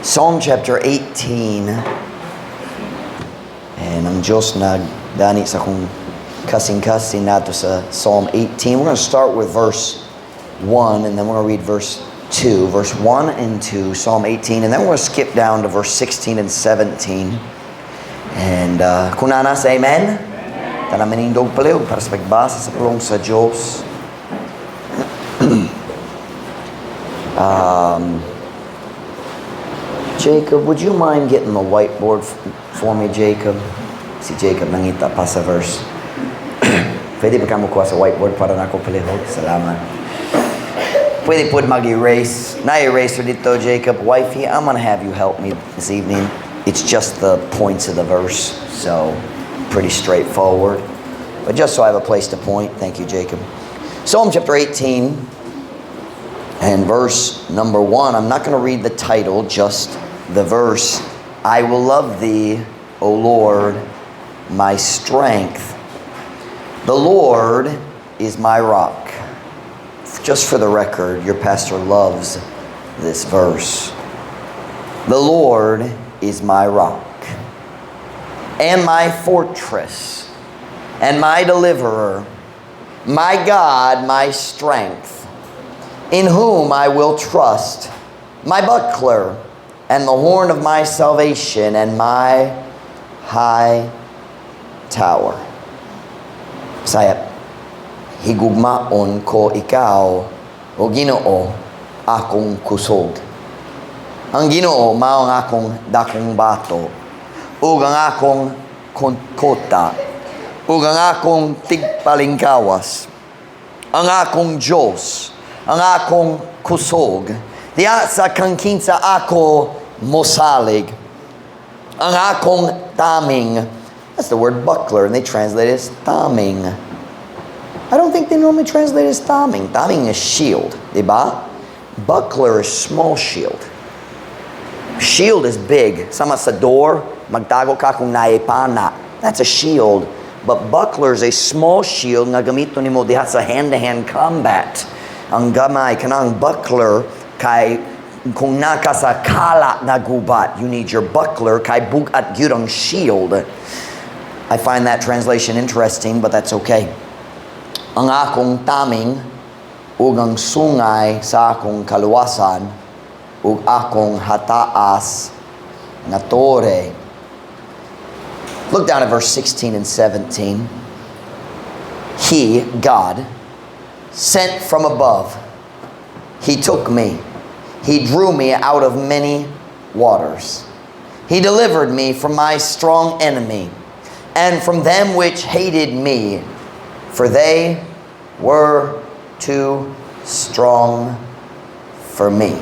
Psalm chapter 18. And ang Diyos nagdani sa akong kasing-kasing nato sa Psalm 18. We're going to start with verse 1 and then we're going to read verse 2. Verse 1 and 2, Psalm 18. And then we're going to skip down to verse 16 and 17. And kung naa na, say amen. Tanan manindog palihog para sa pagbasa sa pulong sa Diyos. Jacob, would you mind getting the whiteboard for me, Jacob? Si Jacob nangita pa sa verse. Pwede ba ka mo kuha sa whiteboard para nako palihog? Salamat. Pwede po mag-erase. Na-eraser dito, Jacob. Wifey, I'm gonna have you help me this evening. It's just the points of the verse, so pretty straightforward. But just so I have a place to point, thank you, Jacob. Psalm chapter 18 and verse number 1. I'm not going to read the title, just the verse. "I will love thee, O Lord, my strength. The Lord is my rock." Just for the record, your pastor loves this verse. "The Lord is my rock and my fortress and my deliverer, my God, my strength, in whom I will trust, my buckler and the horn of my salvation and my high tower." Sayap, higugmaon ko ikaw, o Ginoo, akong kusog. Ang Ginoo mao ang akong dakong bato, ug ang akong kota, ug ang akong tigpalingkawas, ang akong Diyos, ang akong kusog, diha sa kang kinsa ako mosalig, ang akong taming. That's the word "buckler," and they translate it as "taming." I don't think they normally translate it as "taming." Taming is shield, diba? Buckler is small shield. Shield is big. Sama sa door, magtago ka kung naay pana. That's a shield. But buckler is a small shield nga gamito nimo diha sa hand-to-hand combat. Ang gamay kanang buckler kay kung naa ka sa kala nga gubat, you need your buckler kay bug-at gyud ang shield. I find that translation interesting, but that's okay. Ang akong taming ug ang sungay sa akong kaluwasan ug akong hataas nga tore. Look down at verse 16 and 17. "He, God, sent from above. He took me. He drew me out of many waters. He delivered me from my strong enemy and from them which hated me, for they were too strong for me."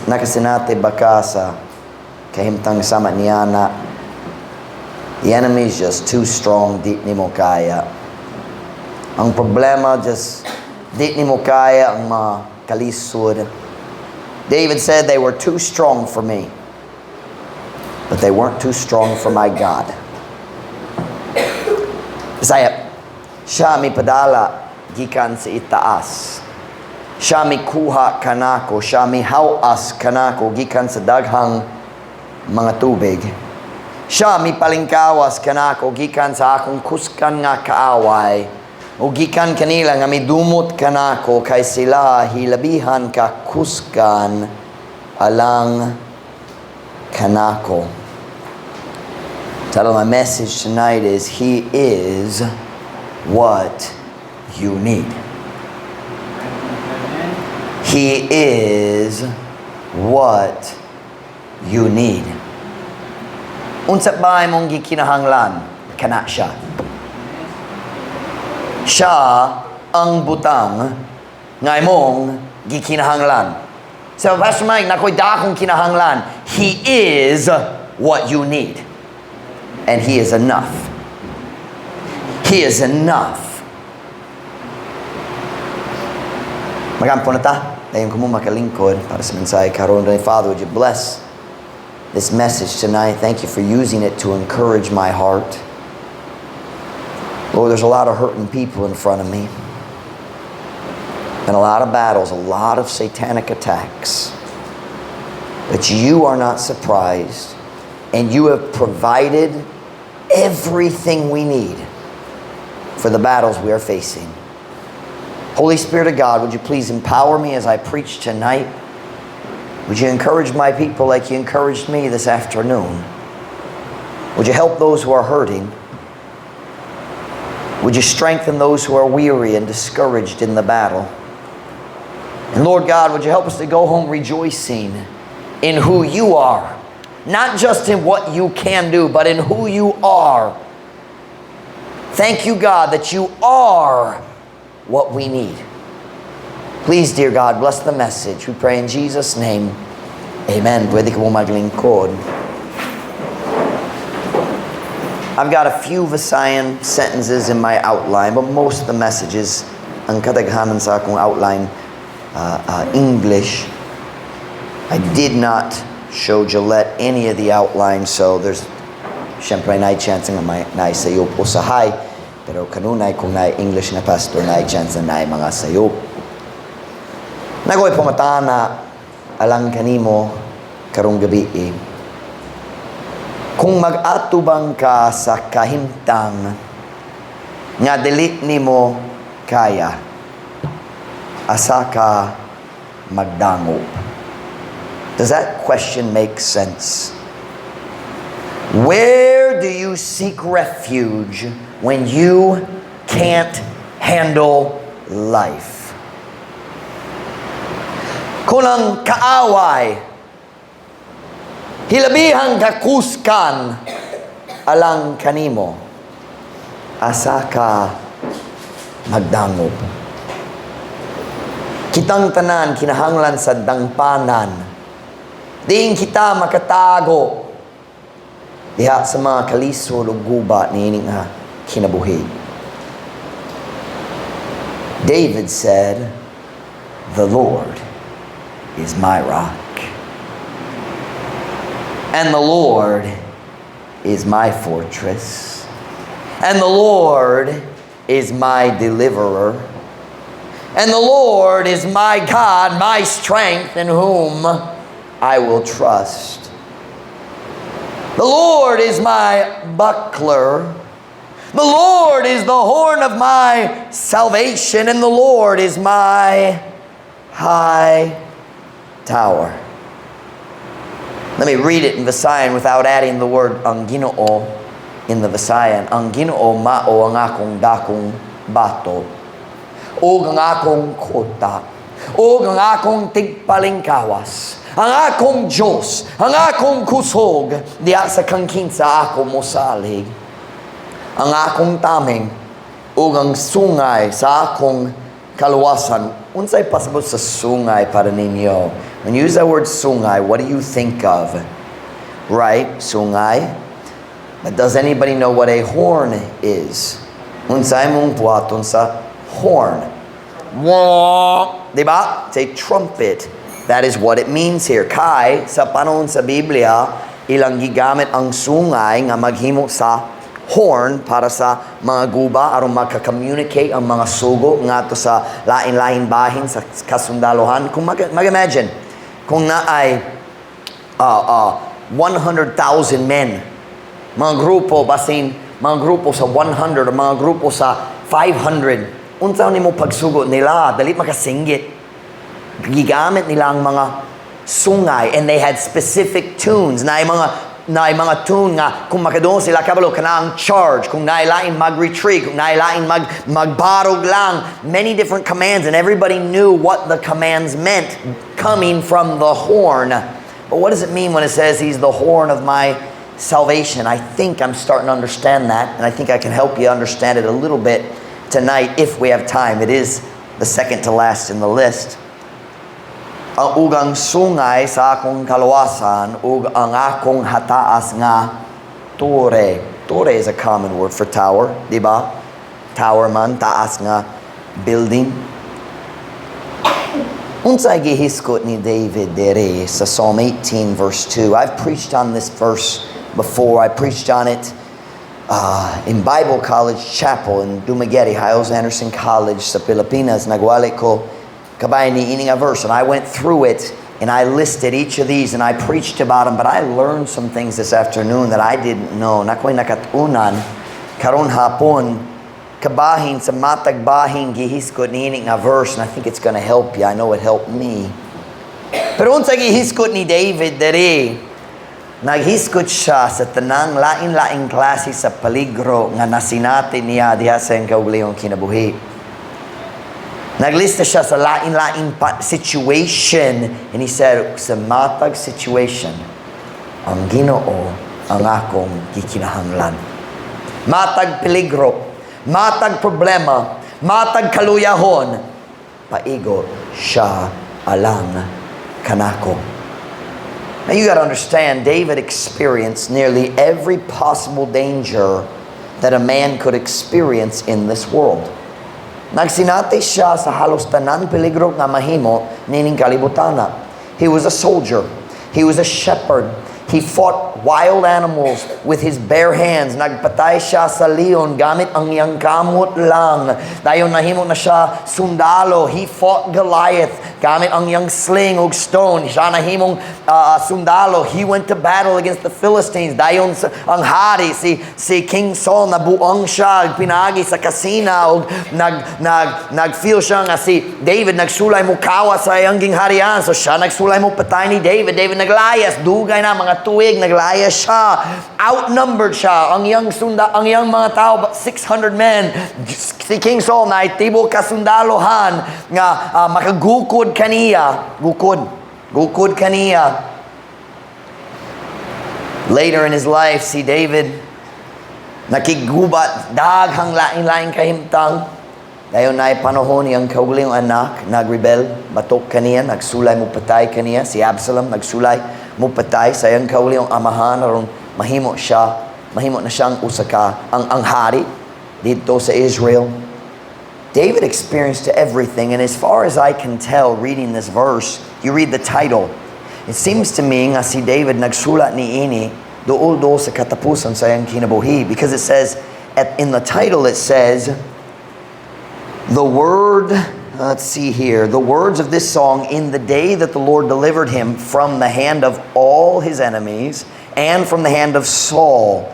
Nakasinati ba ka sa kahimtang sama niana? The enemy is just too strong, di nimo kaya. Ang problema just di nimo kaya ang mga kalisod. David said, "They were too strong for me. But they weren't too strong for my God." Bisaya, siya mipadala gikan sa itaas. Siya mikuha kanako, siya mihawas kanako gikan sa daghang mga tubig. Siya mipalingkawas kanako gikan sa akong kusgan nga kaaway o gikan kanila nga midumot kanako kay sila hilabihan ka kusgan alang kanako. Title of my message tonight is "He is What You Need." He is what you need. Unsa ba imong gikinahanglan? Kana siya. Siya ang butang nga imong gikinahanglan. So, "Pastor Mike, naa ko'y dakong kinahanglan." He is what you need. And He is enough. He is enough. Magampo na ta. Dayon ko mo makalingkod para sa mensahe karon. Father, would you bless this message tonight? Thank you for using it to encourage my heart. Lord, there's a lot of hurting people in front of me. And a lot of battles, a lot of satanic attacks. But you are not surprised, and you have provided everything we need for the battles we are facing. Holy Spirit of God, would you please empower me as I preach tonight? Would you encourage my people like you encouraged me this afternoon? Would you help those who are hurting? Would you strengthen those who are weary and discouraged in the battle? And Lord God, would you help us to go home rejoicing in who you are? Not just in what you can do, but in who you are. Thank you, God, that you are what we need. Please, dear God, bless the message. We pray in Jesus' name. Amen. Pwede ka mo maglingkod. I've got a few Visayan sentences in my outline, but most of the messages, ang kadaghanan sa akong outline, English. I did not show Gillette any of the outline, so there's syempre naay chance nga may naay sayop usahay, pero kanunay kung naay English na pastor, naay chance na naay mga sayop. Naa koy pangutana alang kanimo karong gabii. Kung mag-atubang ka sa kahimtang nga dili nimo kaya, asa ka magdangop? Does that question make sense? Where do you seek refuge when you can't handle life? Kung ang kaaway, hilabihang kakusgan alang kanimo, asa ka magdangop? Kitang tanan kinahanglan sa dangpanan. Diin kita makatago diha sa mga kalisod ug guba niini nga kinabuhi. David said, "The Lord is my rock. And the Lord is my fortress. And the Lord is my deliverer. And the Lord is my God, my strength, in whom I will trust. The Lord is my buckler. The Lord is the horn of my salvation, and the Lord is my high tower." Let me read it in Visayan without adding the word "ang Ginoo" in the Visayan. Ang Ginoo mao ang akong dakong bato, ug ang akong kota, ug ang akong tigpalingkawas, ang akong Diyos, ang akong kusog, diha sa kang kinsa ako mosalig. Ang akong taming, ug ang sungay sa akong kaluwasan. Unsay pasabot sa sungay para ninyo? When you use that word "sungay," what do you think of? Right? Sungay. But does anybody know what a horn is? Unsay mong buhaton sa horn? Wah! Diba? It's a trumpet. That is what it means here. Kay, sa panahon sa Biblia, ilang gigamit ang sungay nga maghimo sa horn para sa mga guba aron maka-communicate ang mga sugo ngadto sa lain-lain bahin sa kasundalohan. Kung mag-imagine, kung naay 100,000 men, mga grupo, basin, mga grupo sa 100 o mga grupo sa 500, unsa nimo pagsugo nila? Dali makasinggit. Gigamit nila ang mga sungay and they had specific tunes. Naay mga tune nga kung makadungog sila, kabalo kana ang charge, kung naay lain, mag-retreat, kung naay lain, magbarog lang. Many different commands, and everybody knew what the commands meant coming from the horn. But what does it mean when it says he's the horn of my salvation? I think I'm starting to understand that, and I think I can help you understand it a little bit tonight if we have time. It is the second to last in the list. Ang ug ang sungay sa akong kaluwasan ug ang akong hataas nga tore. Tore is a common word for tower, di ba? Tower man, taas nga building. Unsay gihisgot ni David diri sa Psalm 18 verse 2? I've preached on this verse before. I preached on it in Bible College Chapel in Dumaguete, Hyles Anderson College sa Pilipinas. Nagwali ko kabay ni ini nga verse and I went through it. And I listed each of these and I preached about them, but I learned some things this afternoon that I didn't know. Naa ko'y nakat-unan karon hapon kabahin sa matag bahin gihisgot niini nga verse, and I think it's going to help you. I know it helped me. Pero unsa gihisgot ni David diri? Naghisgot siya sa tanang lain-laing klase sa peligro nga nasinati niya diha sa iyang kaugalingong kinabuhi. Naglista siya sa lain-laing situation and he said, "Sa matag situation, ang Ginoo ang akong gikinahanglan." Matag peligro, matag problema, matag kaluyahon, paigo siya alang kanako. Now you got to understand, David experienced nearly every possible danger that a man could experience in this world. Nagsinati siya sa halos tanan peligro nga mahimo nining kalibutana. He was a soldier. He was a shepherd. He fought wild animals with his bare hands. Nagpatay siya sa leon gamit ang iyang kamot lang. Dayon nahimo na siya sundalo. He fought Goliath gamit ang iyang sling ug stone. Siya nahimong sundalo. He went to battle against the Philistines. Dayon ang hari si King Saul, nabuang siya pinaagi sa kasina ug nag nag nag-feel siya nga si David nagsulay mo kawa sa iyang gingharian. So siya nagsulay mo patay ni David. David naglayas, dugay na mga tuig naglayas siya. Outnumbered siya. Ang iyang mga tao, 600 men. Si King Saul na tibok ka sundalohan nga makagukod kaniya, gukod. Gukod kaniya. Later in his life, si David nakiggubat daghang lain-laing kahimtang. Dayon naay panahon iyang kaugalingong anak nagrebel batok kaniya, nagsulay mo patay kaniya. Si Absalom nagsulay mo patay sa iyang kaugalingong amahan aron mahimo na siyang usa ka ang hari didto sa Israel. David experienced everything, and as far as I can tell reading this verse, you read the title, it seems to me nga si David nagsulat niini duol-duol sa katapusan sa iyang kinabuhi, because it says in the title, it says the word, let's see here, "The words of this song in the day that the Lord delivered him from the hand of all his enemies and from the hand of Saul."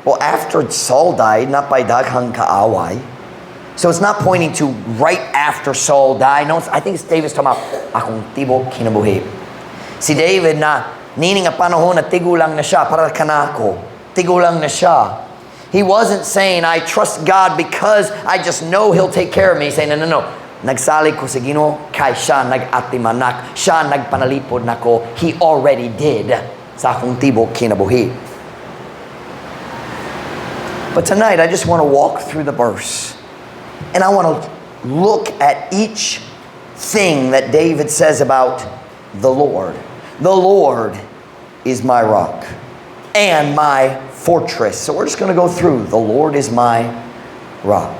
Well, after Saul died, naa pa'y daghang kaaway. So it's not pointing to right after Saul died. No, I think it's David's talking about akong tibok kinabuhi. Si David na niini nga panahon na tigulang na siya para kanako. Tigulang na siya. He wasn't saying, "I trust God because I just know He'll take care of me." He's saying, No. Nagsalig ko sa Ginoo kay siya nag-atimanak. Siya nagpanalipod nako. He already did sa akong tibok kinabuhi." But tonight, I just want to walk through the verse. And I want to look at each thing that David says about the Lord. The Lord is my rock and my fortress. So we're just going to go through. The Lord is my rock.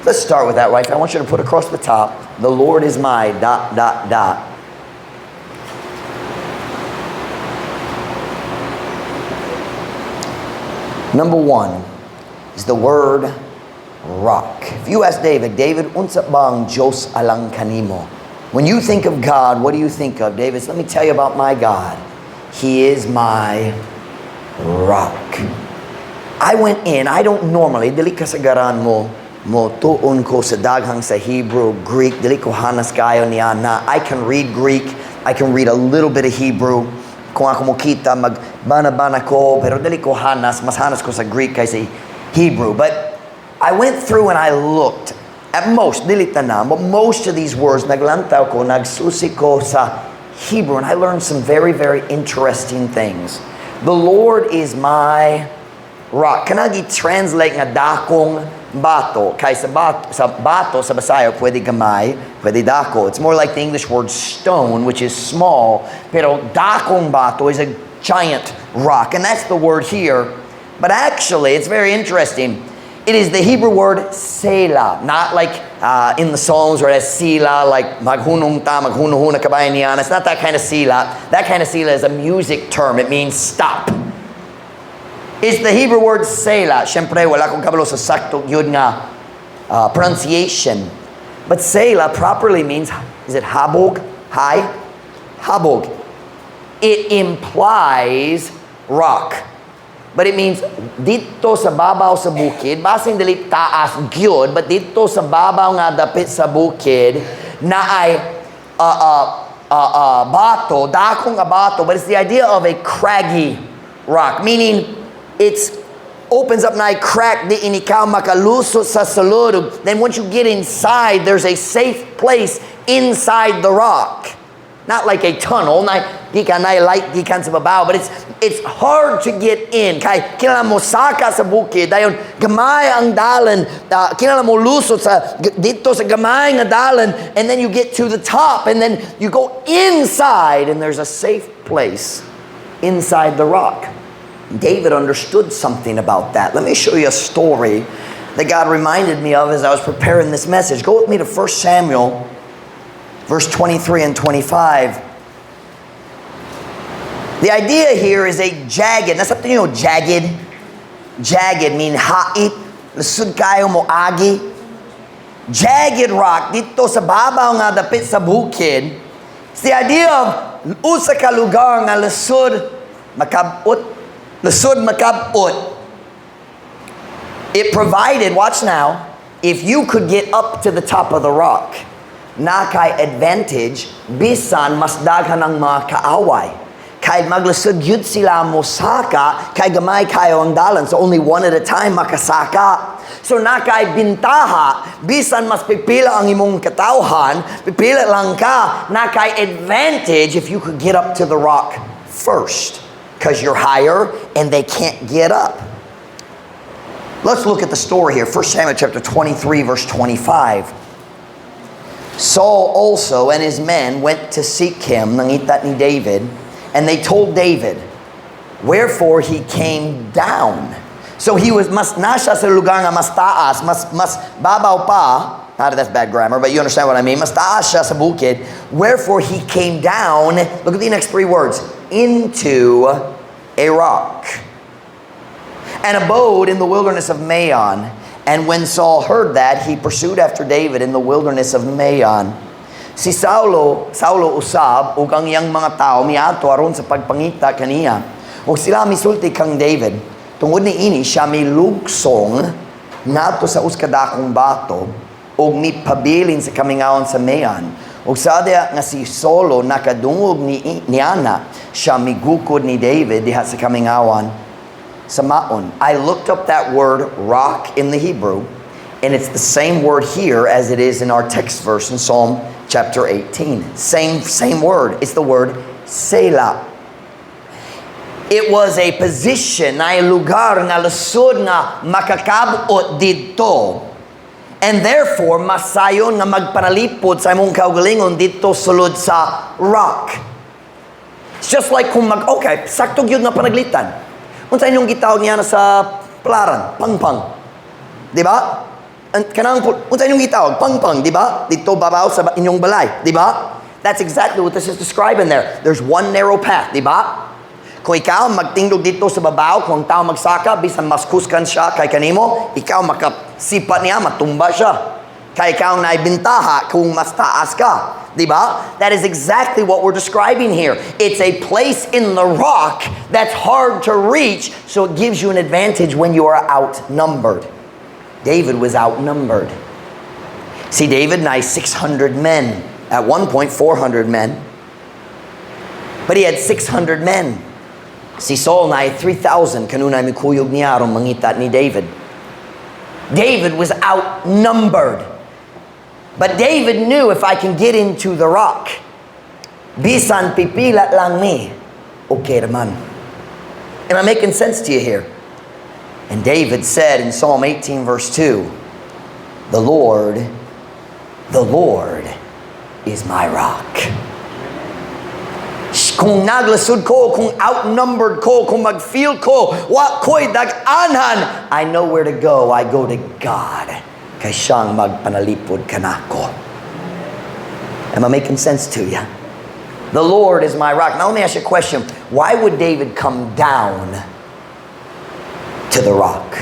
Let's start with that, right? I want you to put across the top, "The Lord is my dot, dot, dot." Number one is the word "rock." If you ask David, "David, unsa bang Diyos alang kanimo? When you think of God, what do you think of?" David, "Let me tell you about my God. He is my rock." I went in, I don't normally, dili kasagaran mo tuon ko sa daghang sa Hebrew, Greek, dili ko hanas kayo niya na. I can read Greek, I can read a little bit of Hebrew. Kung ako mo kita, magbana-bana ko, pero dili ko hanas, mas hanas ko sa Greek kaysa Hebrew. But I went through and I looked at most, dili tanan, but most of these words, naglantaw ko, nagsusi ko sa Hebrew, and I learned some very, very interesting things. The Lord is my rock. Kanang translate nga dakong bato, kay sa bato sa Bisaya pwede gamay, pwede dako. It's more like the English word "stone," which is small, pero dakong bato is a giant rock, and that's the word here. But actually, it's very interesting. It is the Hebrew word "Selah," not like in the Psalms where it has Selah, like maghunong ta, maghunuhuna kabayan niyan. It's not that kind of Selah. That kind of Selah is a music term. It means stop. It's the Hebrew word "Selah." Siyempre, wala akong kabalo sa sakto yun nga pronunciation. But Selah properly means, is it habog? High? Habog. It implies rock. But it means didto sa babaw sa bukid, basin dili taas gyud, but didto sa babaw nga dapit sa bukid naay bato, dakong nga bato, but it's the idea of a craggy rock, meaning it's opens up na crack diin ikaw makalusot sa sulod. Then once you get inside, there's a safe place inside the rock. Not like a tunnel, na di ka na light gikan sa babaw, but it's hard to get in. Kay kinahanglan mo saka sa bukid, dayon gamay ang dalan, kinahanglan mo lusot sa didto sa gamay nga dalan, and then you get to the top, and then you go inside, and there's a safe place inside the rock. David understood something about that. Let me show you a story that God reminded me of as I was preparing this message. Go with me to 1 Samuel, verse 23 and 25. The idea here is a jagged. Nasabtan niyo jagged? Jagged mean hait. Lisod kayo mo agi. Jagged rock didto sa babaw nga dapit sa bukid. It's the idea of usa ka lugar nga lisod makabot. Lisod makabot. It provided, watch now, if you could get up to the top of the rock, naa kay advantage bisan mas daghan ang mga kaaway. Kay maglisod gyud sila mo saka kay gamay kayo ang dalan. So only one at a time makasaka. So naa kay bintaha bisan mas pipila ang imong katawhan, pipila lang ka, naa kay advantage if you could get up to the rock first because you're higher and they can't get up. Let's look at the story here. 1 Samuel chapter 23 verse 25. Saul also and his men went to seek him, nangita ni David, and they told David, wherefore he came down. So he was mas naa siya sa lugar nga mas taas, mas babaw pa. Not that that's bad grammar, but you understand what I mean. Mas taas siya sa bukid. Wherefore he came down, look at the next three words, into a rock and abode in the wilderness of Maon. And when Saul heard that, he pursued after David in the wilderness of Maon. Si Saulo, Saulo usab ug ang iyang mga tao miadto aron sa pagpangita kaniya. Ug sila misulti kang David, tungod niini siya milugsong ngadto sa usa ka dakong bato ug mipabilin sa kamingawan sa Maon. Ug sa diha nga si Saulo nakadungog ni niana, siya migukod ni David diha sa kamingawan sa Maon. I looked up that word "rock" in the Hebrew, and it's the same word here as it is in our text verse in Psalm chapter 18. Same word. It's the word "Selah." It was a position, na lugar nga lisod nga makakabot didto. And therefore, masayon nga magpanalipod sa imong kaugalingon didto sulod sa rock. It's just like kung mag, okay, sakto gyud nga panaglitan. Unsa inyong gitawag niya na sa Palaran? Pangpang. Di ba? Kanang, unsa inyong gitawag? Pangpang, di ba? Didto babaw sa inyong balay, di ba? That's exactly what this is describing there. There's one narrow path, di ba? Kung ikaw magtindog didto sa babaw, kung ang tao magsaka, bisan mas kusgan siya kay kanimo, ikaw makasipa niya, matumba siya. Kay ikaw naay bintaha kung mas taas ka. Di ba? That is exactly what we're describing here. It's a place in the rock that's hard to reach, so it gives you an advantage when you are outnumbered. David was outnumbered. See, David naay 600 men. At one point, 400 men. But he had 600 men. Si Saul naay 3,000 kanunay mikuyog niya aron mangita ni David. David was outnumbered. But David knew, "If I can get into the rock, bisan pipila lang mi, okay naman." Am I making sense to you here? And David said in Psalm 18 verse 2, "The Lord, the Lord is my rock." Kung naglisod ko, kung outnumbered ko, kung mag-feel ko, wa ko'y dag-anan, I know where to go. I go to God. Kay siyang magpanalipod kanako. Am I making sense to you? The Lord is my rock. Now let me ask you a question. Why would David come down to the rock?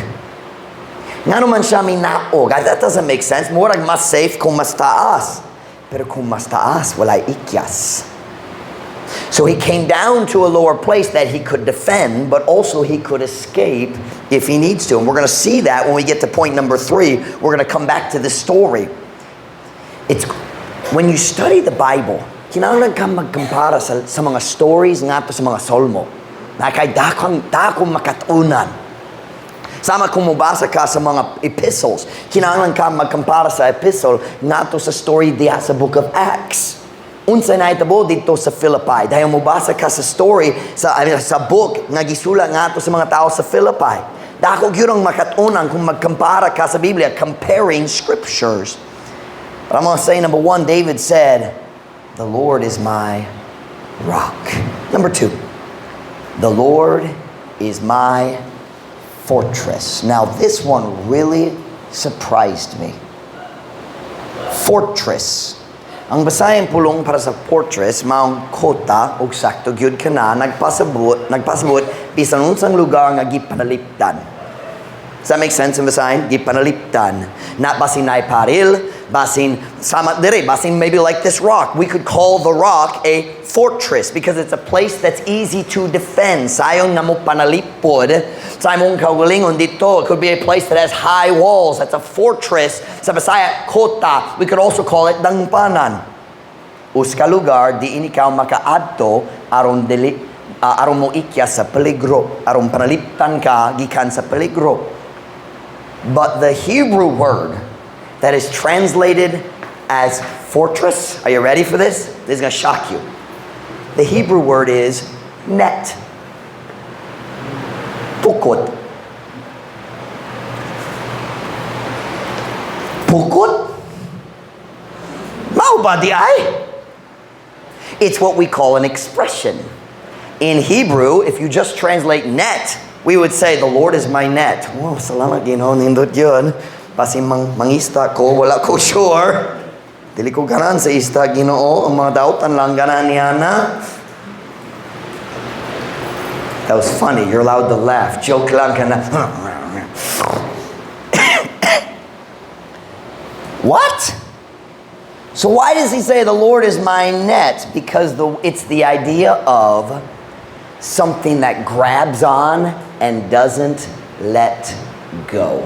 Ngano man siya minaog? That doesn't make sense. Murag mas safe kung mas taas. Pero kung mas taas, walay ikyas. So he came down to a lower place that he could defend, but also he could escape if he needs to. And we're going to see that when we get to point number 3. We're going to come back to this story. It's when you study the Bible, kinahanglan ka magkumpara sa mga stories ngadto sa mga Solmo. Na kay dakong dakong makatunan. Sama kung mobasa ka sa mga epistles, kinahanglan ka magkumpara sa epistle ngadto sa story diha sa Book of Acts. Unsa nahitabo didto sa Philippi? Dahil mobasa ka sa story sa, I mean, sa book nga gisulat ngadto sa mga tao sa Philippi. Dako gyud ang makatunan kung magkumpara ka sa Biblia, comparing scriptures. But I'm going to say, number one, David said, "The Lord is my rock." Number two, the Lord is my fortress. Now, this one really surprised me. Fortress. Ang Bisayang pulong para sa fortress, maong kota, og sakto gyud kana, nagpasabot bisan unsang lugar nga gipanalipdan. Does that make sense in Visayan? Gipanalipdan. Not basin naay paril, basin sama dire, basin maybe like this rock. We could call the rock a fortress because it's a place that's easy to defend. Sayon nga mo panalipod sa imong kaugalingon didto. It could be a place that has high walls. That's a fortress. Sa Bisaya, kota. We could also call it dangpanan. Usa ka lugar diin ikaw makaadto aron dili aron mo ikya sa peligro, aron panaliptan ka gikan sa peligro. But the Hebrew word that is translated as fortress, are you ready for this? This is going to shock you. The Hebrew word is net. Pukot. Pukot? Mao ba diay? It's what we call an expression. In Hebrew, if you just translate net, we would say, "The Lord is my net." Wow, salamat Ginoo, nindot gyud. Basin mangisda ko, wala ko sure. Dili ko ganahan sa isda, Ginoo. Ang mga dautan lang ganahan niya na. That was funny. You're allowed to laugh. Joke lang ka na. What? So why does he say the Lord is my net? Because it's the idea of something that grabs on and doesn't let go.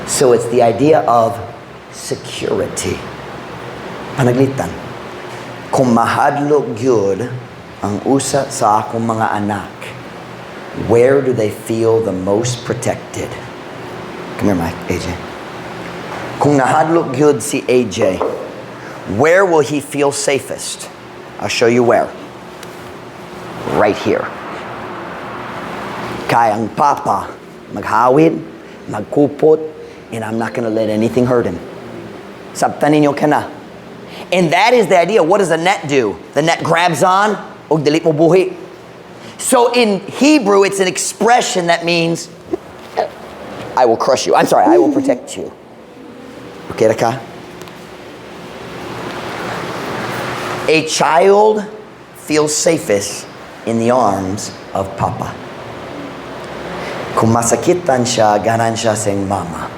So it's the idea of security. Panaglitan. Kung mahadlok gyud ang usa sa akong mga anak, where do they feel the most protected? Come here, Mike, AJ. Kung nahadlok gyud si AJ, where will he feel safest? I'll show you where. Right here. Kay ang papa, maghawid, magkupot, and I'm not gonna let anything hurt him. Sabtan ninyo kana. And that is the idea. What does the net do? The net grabs on, og dili mo buhi. So in Hebrew, it's an expression that means, I will crush you. I'm sorry, I will protect you. Okay, ka? A child feels safest in the arms of Papa. Kung masakitan siya, ganan siya sa iyang mama.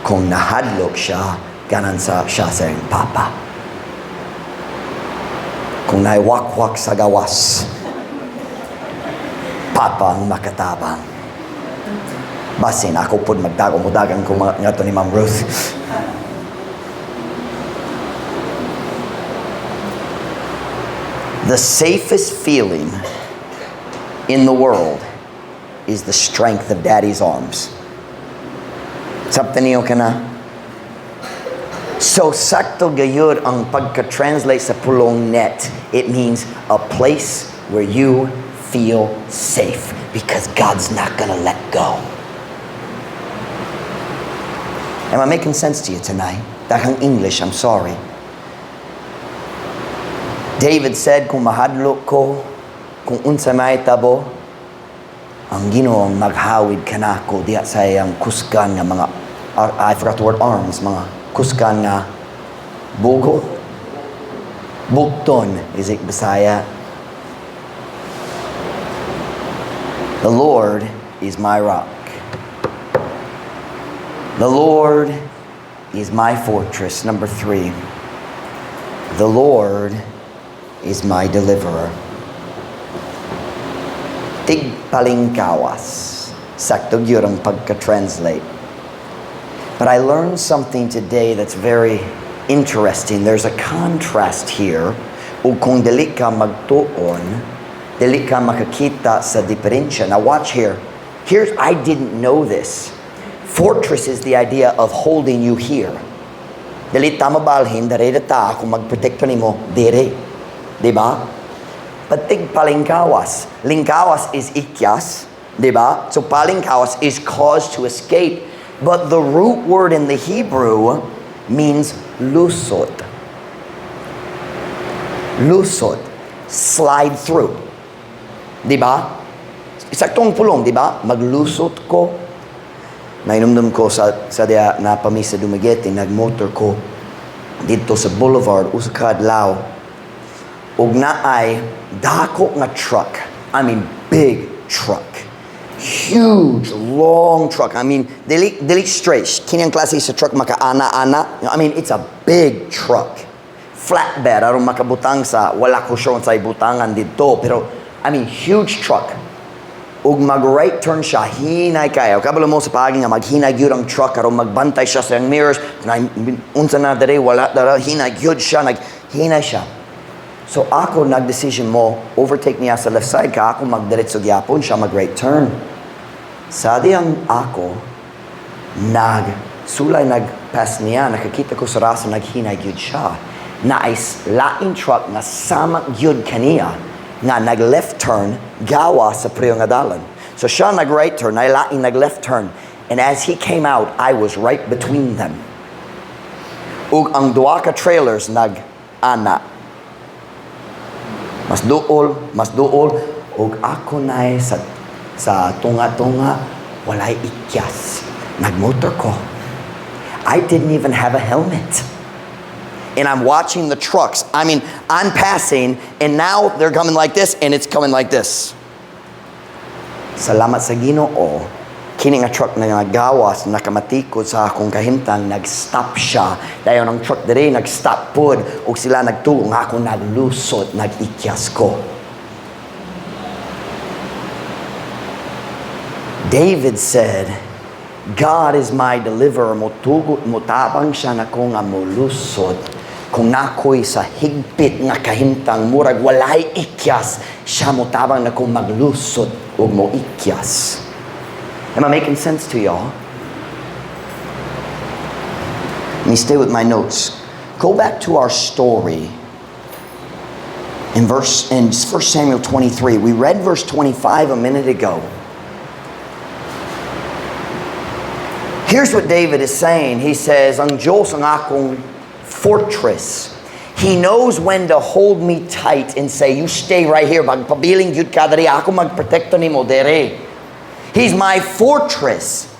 Kung nahadlok siya, ganan siya sa iyang papa. Kung naiwakwak sa gawas, papa ang makatabang. Basin, ako pod magdago mo dagan ko mga nga to ni Ma'am Ruth. The safest feeling in the world is the strength of Daddy's arms. Sabtan niyo ka na? So, sakto gayud ang pagka-translate sa pulong net. It means a place where you feel safe because God's not going to let go. Am I making sense to you tonight? Daghang English, I'm sorry. David said, kung mahadlok ko, kung unsa may tabo, ang Ginoo ang maghawid kanako diha sa iyang kusgan nga mga, I forgot the word arms, mga kusgan nga bugo. Bukton, is it Bisaya? The Lord is my rock. The Lord is my fortress. Number 3, the Lord is my deliverer. Tigpalingkawas. Sakto gyud ang pagka-translate. But I learned something today that's very interesting. There's a contrast here. Ug kung dili ka magtuon, dili ka makakita sa diferensya. Now watch here. I didn't know this. Fortress is the idea of holding you here. Dili ta mabalhin, dere ta kung magprotekto nimo dire. Di ba? But tigpalingkawas. Lingkawas is ikyas, di ba? So palingkawas is cause to escape. But the root word in the Hebrew means lusot. Lusot. Slide through. Di ba? Saktong pulong, di ba? Maglusot ko. Nainumdum ko sa diya naa pa mi sa Dumaguete, nagmotor ko dito sa boulevard, usa ka adlaw. Ug naay dako nga truck. I mean, big truck. Huge, long truck. I mean, dili straight. Kini ang klase sa truck makaana-ana. I mean, it's a big truck. Flatbed, aron makabutang sa, wala ko sure sa ibutangan dito. Pero, I mean, huge truck. Ug mag-right turn siya, hinay kayo. Kabalo mo sa paagi nga maghinay gyud ang truck aron magbantay siya sa iyang mirrors. Na, unsa na dere, wala dara, hinay gyud siya, naghinay siya. So ako nag-decision mo, overtake niya sa left side ka, ako magdiretso gyapon siya mag-right turn. Sa diyang ako, nag, sulay nag-pass niya, nakakita ko sa rasa, naghinay gyud siya. Naay laing truck nga sama gyud kaniya, nga nag-left turn, gawa sa priyo nga dalan. So siya nag-right turn, naay laing nag-left turn. And as he came out, I was right between them. Ug ang duha ka trailers nag-ana. Mas duol, ug ako na sa tunga-tunga, walay ikyas. Nagmotor ko. I didn't even have a helmet. And I'm watching the trucks. I mean, I'm passing, and now they're coming like this, and it's coming like this. Salamat sa Ginoo, kini nga truck na nagawas, nakamatikod sa akong kahimtang, nag-stop siya. Dayon ang truck diri nag-stop pod, ug sila nagtugong ako naglusot, nag-ikyas ko. David said, "God is my deliverer." Motugot, motabang siya nako nga molusot. Kung nakoy sa higpit nga kahimtang, murag walay ikyas, siya motabang nako maglusot ug moikyas. Am I making sense to y'all? Let me stay with my notes. Go back to our story in 1 Samuel 23. We read verse 25 a minute ago. Here's what David is saying. He says, "Ang Diyos ang akong fortress. He knows when to hold me tight and say, 'You stay right here. Magpabiling gyud ka diri. Ako magprotekto nimo diri.'" He's my fortress.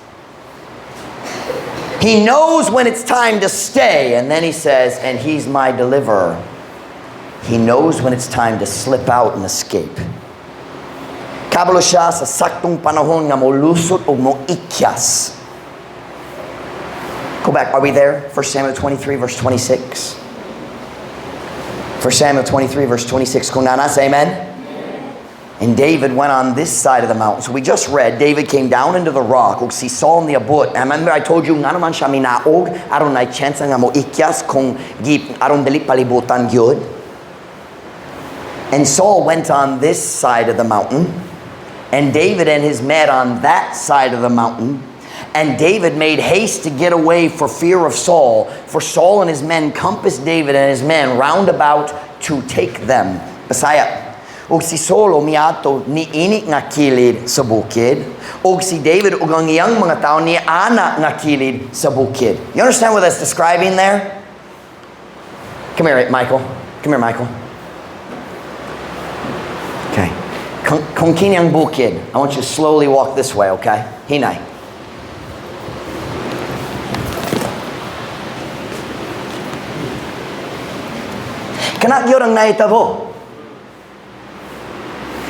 He knows when it's time to stay. And then he says, "And he's my deliverer." He knows when it's time to slip out and escape. Kabalo siya sa saktong panahon nga molusot o moikyas. Go back. Are we there? 1 Samuel 23, verse 26. 1 Samuel 23, verse 26. Kung naa na, say amen. And David went on this side of the mountain. So we just read, David came down into the rock. Ug si Saul niabot. And remember I told you, nga naman siya minaog, aron na chance nga mo ikyas kung aron dili palibutan gyud. And Saul went on this side of the mountain, and David and his men on that side of the mountain. And David made haste to get away for fear of Saul, for Saul and his men compassed David and his men round about to take them. Bisaya. Ug si Saul miadto niini nga kilid sa bukid, ug si David ug ang iyang mga tao niana nga kilid sa bukid. You understand what that's describing there? Come here, Michael. Come here, Michael. Okay. Kung kini ang bukid, I want you to slowly walk this way, okay? Hinay. Kana gyud ang nahitabo.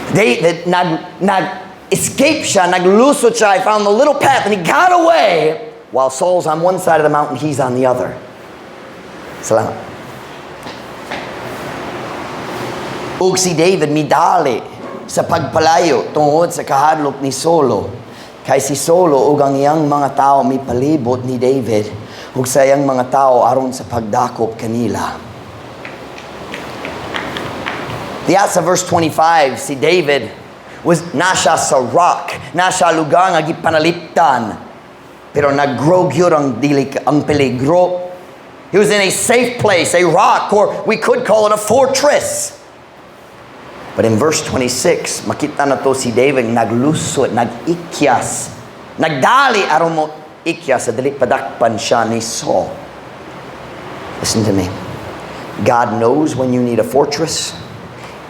David nag-escape siya, naglusot siya. He found the little path and he got away while Saul's on one side of the mountain, he's on the other. Salamat. Ug si David midali sa pagpalayo tungod sa kahadlok ni Saulo. Kay si Saulo ug ang iyang mga tao mipalibot ni David ug sa iyang mga tao aron sa pagdakop kanila. Diya sa verse 25, si David was naa siya sa rock, naa siya lugar nga gipanaliptan. Pero nag-grow gyud ang dili ang peligro. He was in a safe place, a rock, or we could call it a fortress. But in verse 26, makita nato si David naglusot, nag-ikyas, nagdali aron mo ikyas sa dili padakpan siya ni Saul. Listen to me. God knows when you need a fortress,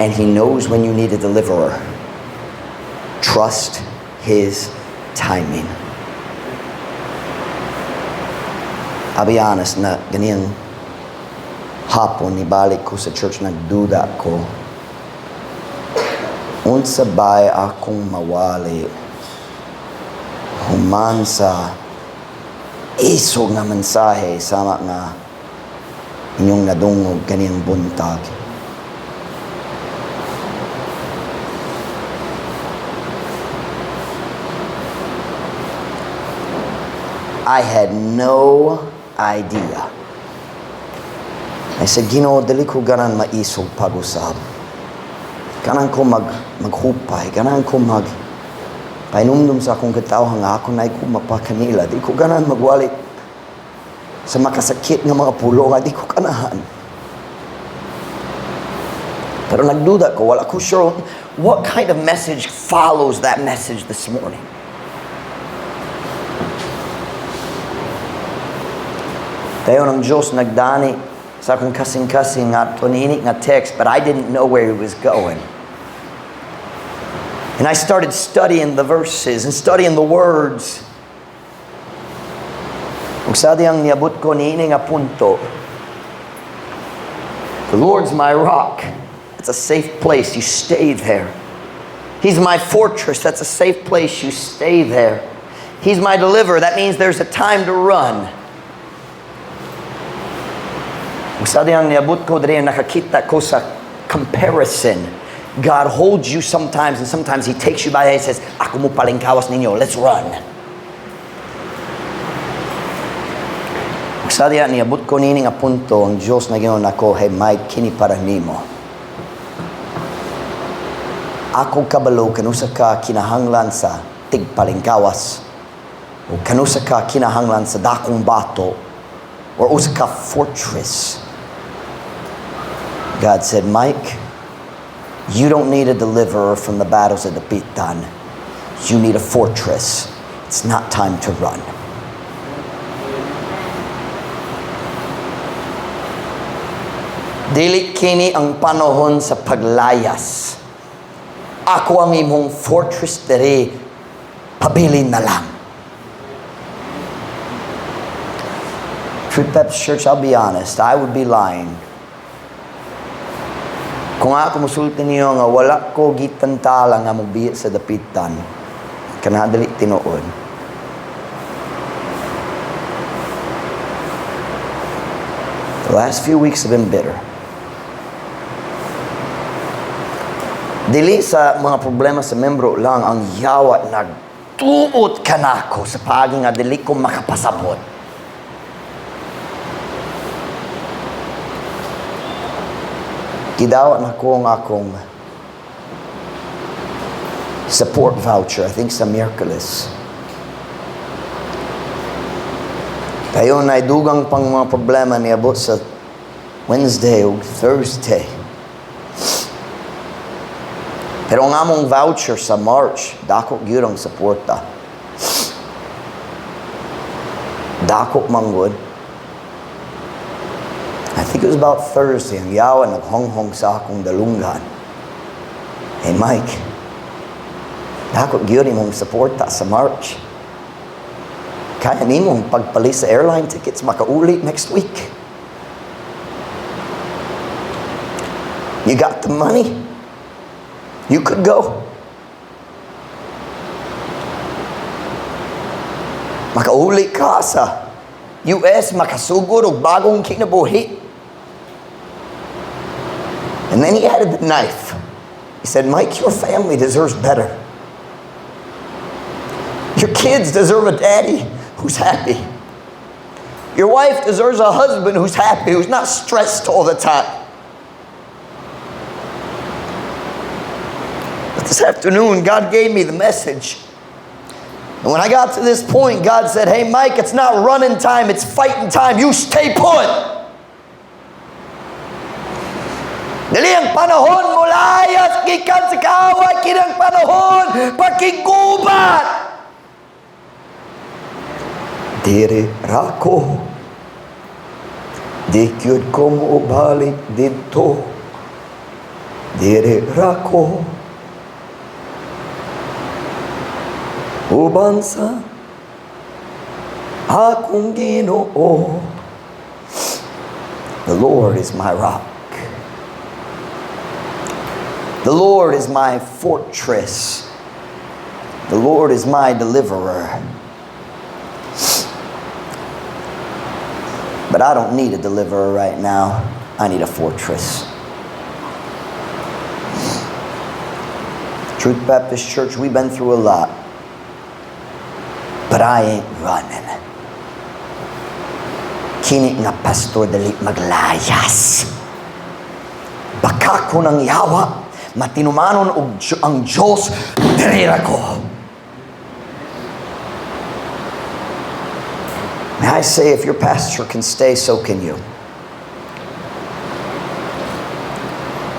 and He knows when you need a deliverer. Trust His timing. I'll be honest na ganiyang hapon nibalik ko sa church, nagduda ko. Unsa bay akong mawali human sa isog nga mensahe sama nga inyong nadungog ganiyang buntag? I had no idea. I said, "Ginoo, dili ko ganahan maisog pag-usab. Ganahan ko maghupay, ganahan ko mag painumdum sa akong katawhan nga ako na ko mapakanila. Di ko ganahan magwali sa makasakit nga mga pulong, di ko ganahan." Pero nagduda ko, wala ko sure what kind of message follows that message this morning. Dayon ang Diyos nagdani sa akong kasing-kasing nga niini nga text, but I didn't know where He was going. And I started studying the verses and studying the words. Ug sa diyang niabot ko niini nga punto, the Lord's my rock. It's a safe place. You stay there. He's my fortress. That's a safe place. You stay there. He's my deliverer. That means there's a time to run. Ug sa diyang niabot ko diri, nakakita ko sa comparison. God holds you sometimes, and sometimes He takes you by the hand and says, "Ako mo palingkawas ninyo, let's run." Ug sa diya niabot ko nini nga punto, ang Diyos nag-ingon nako, "Hey Mike, kini para nimo. Ako kabalo kanusa ka kinahanglan sa tigpalingkawas o kanusa ka kinahanglan sa dakong bato or usa ka fortress." God said, "Mike, you don't need a deliverer from the battles of Dapitan. You need a fortress. It's not time to run." Dili kini ang panahon sa paglayas. Ako ang imong fortress diri, pabilin na lang. Truth Baptist Church, I'll be honest, I would be lying kung ako musulti niyo nga wala ko gitantala nga mobiya sa Dapitan. Kana dili tinuod. The last few weeks have been bitter. Dili sa mga problema sa membro lang, ang yawa nagtuot kanako sa paagi nga dili ko makapasabot. Gidawat nako ang akong support voucher, I think sa Miyerkules. Dayon ay dugang pang mga problema niabot sa Wednesday o Thursday. Pero ang among voucher sa March, dako gyud ang suporta. Dako manggod. I think it was about Thursday, ang yawa naghonghong sa akong dalunggan. "Hey Mike, dako gyud imong suporta sa March. Kaya nimong pagpalit sa airline tickets, makauli next week. You got the money. You could go. Makauli ka sa US, makasugod og bagong kinabuhi." And And then he added the knife. He said, "Mike, your family deserves better. Your kids deserve a daddy who's happy. Your wife deserves a husband who's happy, who's not stressed all the time." But this afternoon, God gave me the message. And when I got to this point, God said, "Hey, Mike, it's not running time, it's fighting time. You stay put." Dili ang panahon molayas gikan sa kaaway, kini ang panahon pakiggubat. Diri ra ko. Di gyud ko mobalik didto. Diri ra ko. Uban sa akong Ginoo. The Lord is my rock. The Lord is my fortress. The Lord is my deliverer. But I don't need a deliverer right now. I need a fortress. Truth Baptist Church, we've been through a lot. But I ain't running. Kini nga pastor dili maglayas. Bakakon ang yawa, matinumanon og ang Diyos, diri ra ko. May I say, if your pastor can stay, so can you.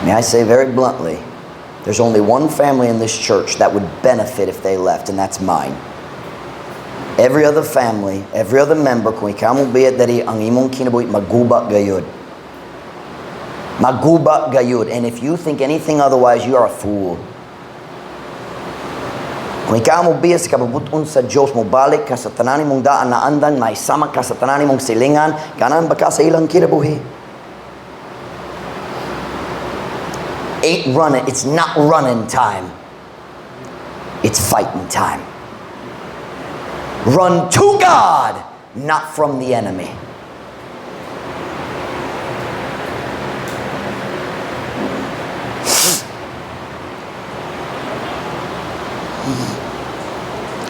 May I say very bluntly, there's only one family in this church that would benefit if they left, and that's mine. Every other family, every other member, kung ikaw mobiya diri, ang imong kinabuhi, maguba gayud. Maguba gayud. And if you think anything otherwise, you are a fool. Kung ikaw mobiya sa kabubut-on sa Diyos, mobalik ka sa tanan mong daan na andan, may sama ka sa tanan mong silingan, ganan ba ka sa ilang kinabuhi? Ain't running. It's not running time. It's fighting time. Run to God, not from the enemy.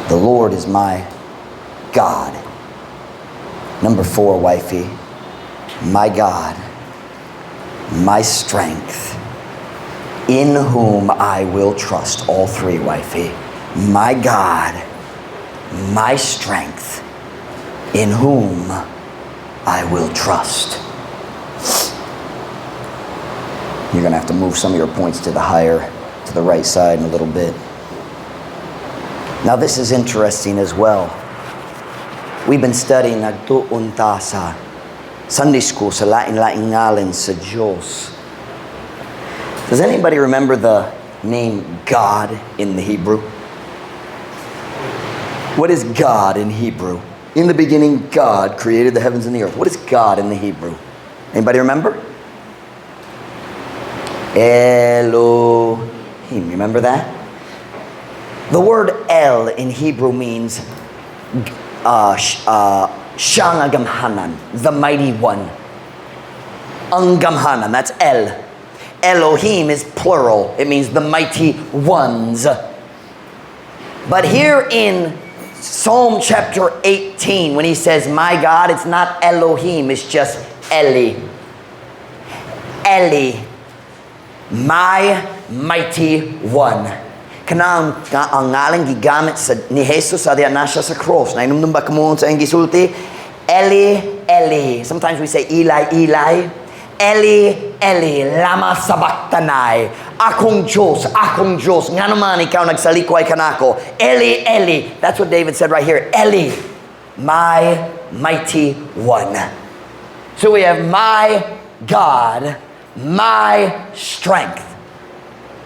The Lord is my God. Number 4, wifey. My God, my strength, in whom I will trust. All three, wifey. My God, my strength, in whom I will trust. You're going to have to move some of your points to the right side in a little bit. Now this is interesting as well. We've been studying nagtuon ta sa Sunday school sa lain-laing ngalan sa Diyos. Does anybody remember the name God in the Hebrew? What is God in Hebrew? In the beginning, God created the heavens and the earth. What is God in the Hebrew? Anybody remember? Elohim. Remember that? The word El in Hebrew means Siyang Gamhanan, the mighty one. Ang Gamhanan, that's El. Elohim is plural. It means the mighty ones. But here in Psalm chapter 18, when he says, my God, it's not Elohim, it's just Eli. Eli, my mighty one. Kanang ang ngalan gigamit sa ni Jesus sa diya na siya sa cross. Nainumdum ba kamo sa iyang gisulti? Eli, Eli. Sometimes we say Eli, Eli. Eli, Eli, lama sabachthani. Akong Diyos, nga naman ikaw nagsalikway kanako. Eli, Eli. That's what David said right here. Eli, my mighty one. So we have my God, my strength,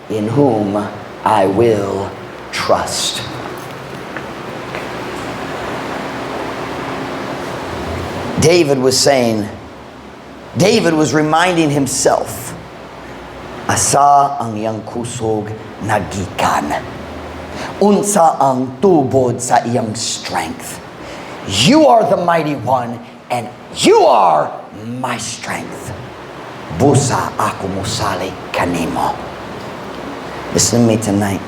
in whom I will trust. David was saying, David was reminding himself, asa ang iyang kusog nagikan. Unsa ang tubod sa iyang strength. You are the mighty one, and you are my strength. Busa ako mosalig kanimo. Listen to me tonight.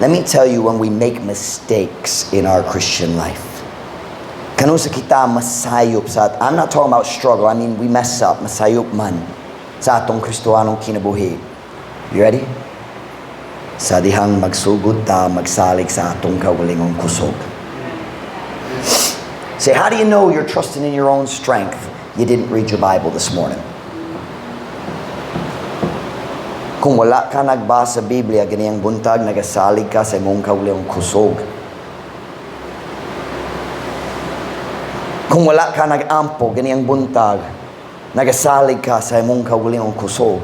Let me tell you when we make mistakes in our Christian life. Kanusa kita masayop sa, I'm not talking about struggle, I mean we mess up, masayop man sa atong Kristohanong kinabuhi. You ready? Sa dihang magsugod ta, magsalig sa atong kaugalingong kusog. Say, how do you know you're trusting in your own strength? You didn't read your Bible this morning. Kung wala ka nagbasa sa Biblia, ganiyang buntag, nagasalig ka sa imong kaugalingong kusog. Kung wala ka nag-ampo, ganiyang buntag, nagasalig ka sa imong kaugalingong kusog.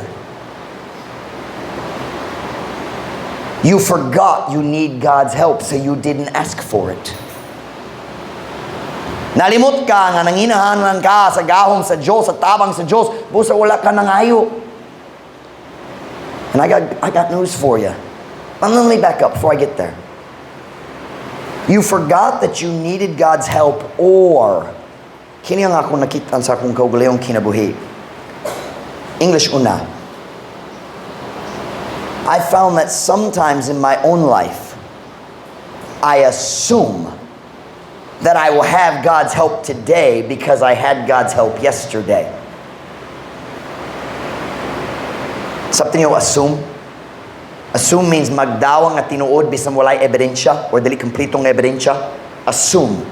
You forgot you need God's help, so you didn't ask for it. Nalimot ka nga nanginahanan ka sa gahom sa Diyos, sa tabang sa Diyos, busa wala ka nangayo. And I got news for you. But let me back up before I get there. You forgot that you needed God's help, or kini ang akong nakita sa akong kaugalingong kinabuhi. English una. I found that sometimes in my own life, I assume that I will have God's help today because I had God's help yesterday. Something you assume. Assume means magdawang nga tinuod bisan walay ebidensya or dili kompletong ebidensya. Assume.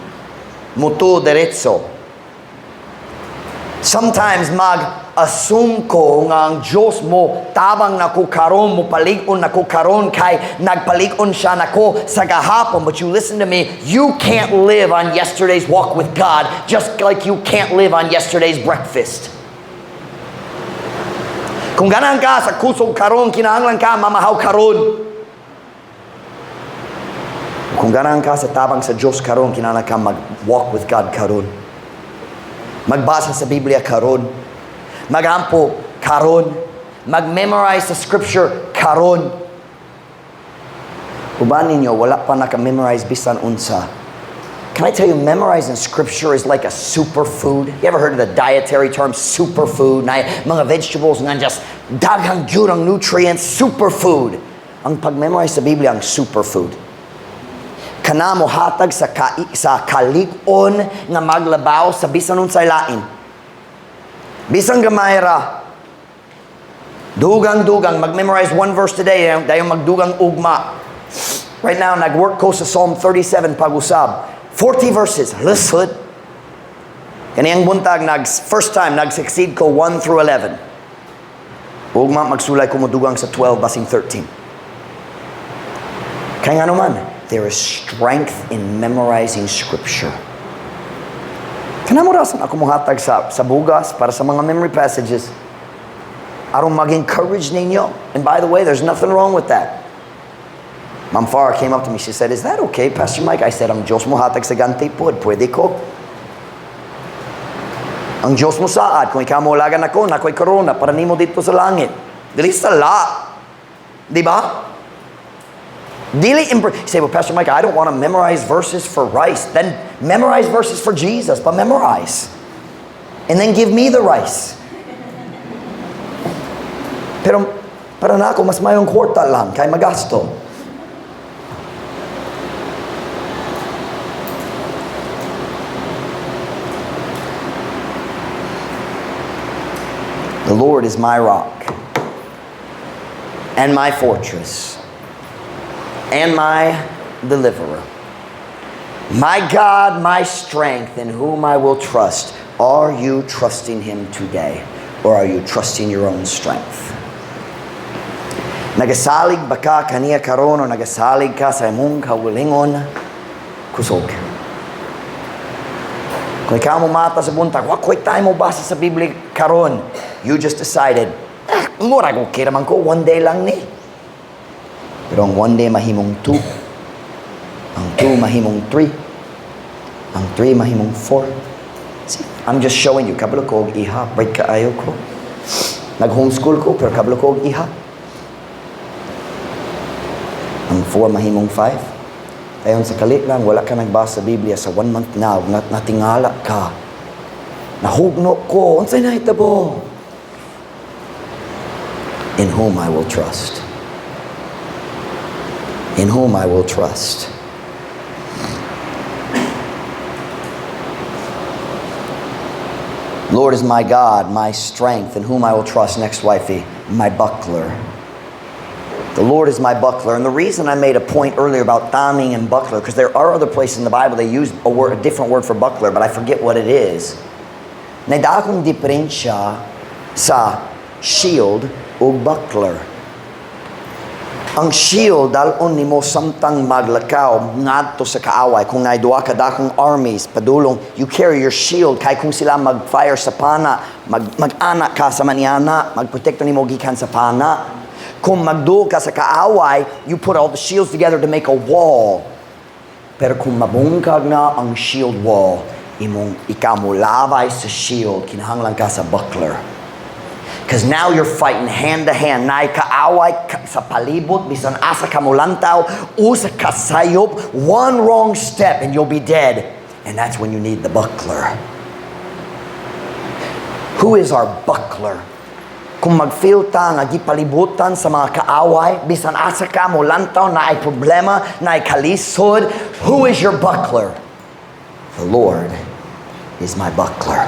Mutuo diretso. Sometimes mag-assume ko nga ang Diyos mo tabang nako karon, mo palig-on nako karon kay nagpalig-on siya nako sa gahapon. But you listen to me, you can't live on yesterday's walk with God, just like you can't live on yesterday's breakfast. Kung ganahan ka sa kusog karon, kinahanglan ka mamahaw karon. Kung ganahan ka sa tabang sa Diyos karon, kinahanglan ka mag-walk with God karon. Magbasa sa Biblia karon. Magampo karon. Mag-memorize sa Scripture karon. Uban ninyo, wala pa naka-memorize bisan unsa. Can I tell you, memorizing Scripture is like a superfood. You ever heard of the dietary term superfood? Na mga vegetables nga just daghang gyud ang nutrients, superfood. Ang pag-memorize sa Biblia ang superfood. Kana mo hatag sa kalig-on nga maglabaw sa bisan unsay lain. Bisan gamay ra. Dugang-dugang, mag-memorize one verse today, dayon magdugang ugma. Right now, nag-work ko sa Psalm 37 pag-usab. 40 verses. Lisod. Kaniyang buntag, first time, nag-succeed ko 1 through 11. Ugma, magsulay ko modugang sa 12, basing 13. Kaya nga naman, there is strength in memorizing Scripture. Kana mo rason ako muhatag sa bugas para sa mga memory passages. Aron mag-encourage ninyo. And by the way, there's nothing wrong with that. Ma'am Farah came up to me. She said, "Is that okay, Pastor Mike?" I said, "Ang Diyos mo hatag sa ganti pod. Pwede ko. Ang Diyos mo saad. Kung ikaw mo ulagan ako, nako'y corona para nimo dito sa langit." Dili sala. Di ba? Dili you say, "Well, Pastor Mike, I don't want to memorize verses for rice." Then memorize verses for Jesus, but memorize. And then give me the rice. Pero para na ako, mas mayong kwarta lang, kay magasto. The Lord is my rock and my fortress and my deliverer. My God, my strength, in whom I will trust. Are you trusting Him today? Or are you trusting your own strength? Nagasalig ba ka kaniya karon o nagasalig ka sa imong kaugalingon kusog? Kung ikaw mo mata sa buntag, wa ko'y time mo basa sa Biblia karon. You just decided, "Ah, murag okay naman ko, one day lang ni." Pero ang one day mahimong two, ang two mahimong three, ang three mahimong four. See, I'm just showing you, kabalo ko og iha, break kaayo ko. Nag-homeschool ko, pero kabalo ko og iha. Ang four mahimong five. Ayon sa kalit lang, wala ka nagbasa sa Biblia sa one month now, natingala ka. Nahugno ko, unsay nahitabo? In whom I will trust. In whom I will trust. Lord is my God, my strength, in whom I will trust. Next, wifey, my buckler. The Lord is my buckler. And the reason I made a point earlier about taming and buckler, because there are other places in the Bible they use a word, a different word for buckler, but I forget what it is. Naay dakong diferensya sa shield o buckler. Ang shield, dal-on nimo samtang maglakaw ngadto sa kaaway. Kung naay duha ka dakong armies, padulong, you carry your shield kay kung sila mag-fire sa pana, mag-ana ka sa maniana, magprotekto nimo gikan sa pana. Kung magduol ka sa kaaway, you put all the shields together to make a wall. Pero kung mabungkag na ang shield wall, imong ikaw mo labay sa shield, kinahanglan ka sa buckler. Because now you're fighting hand to hand. Naay kaaway sa palibot, bisan asa ka molantaw, usa ka sayop, one wrong step and you'll be dead. And that's when you need the buckler. Who is our buckler? Kung mag-feel ta nga gipalibutan sa mga kaaway, bisan asa ka molantaw, naay problema, naay kalisod, who is your buckler? The Lord is my buckler.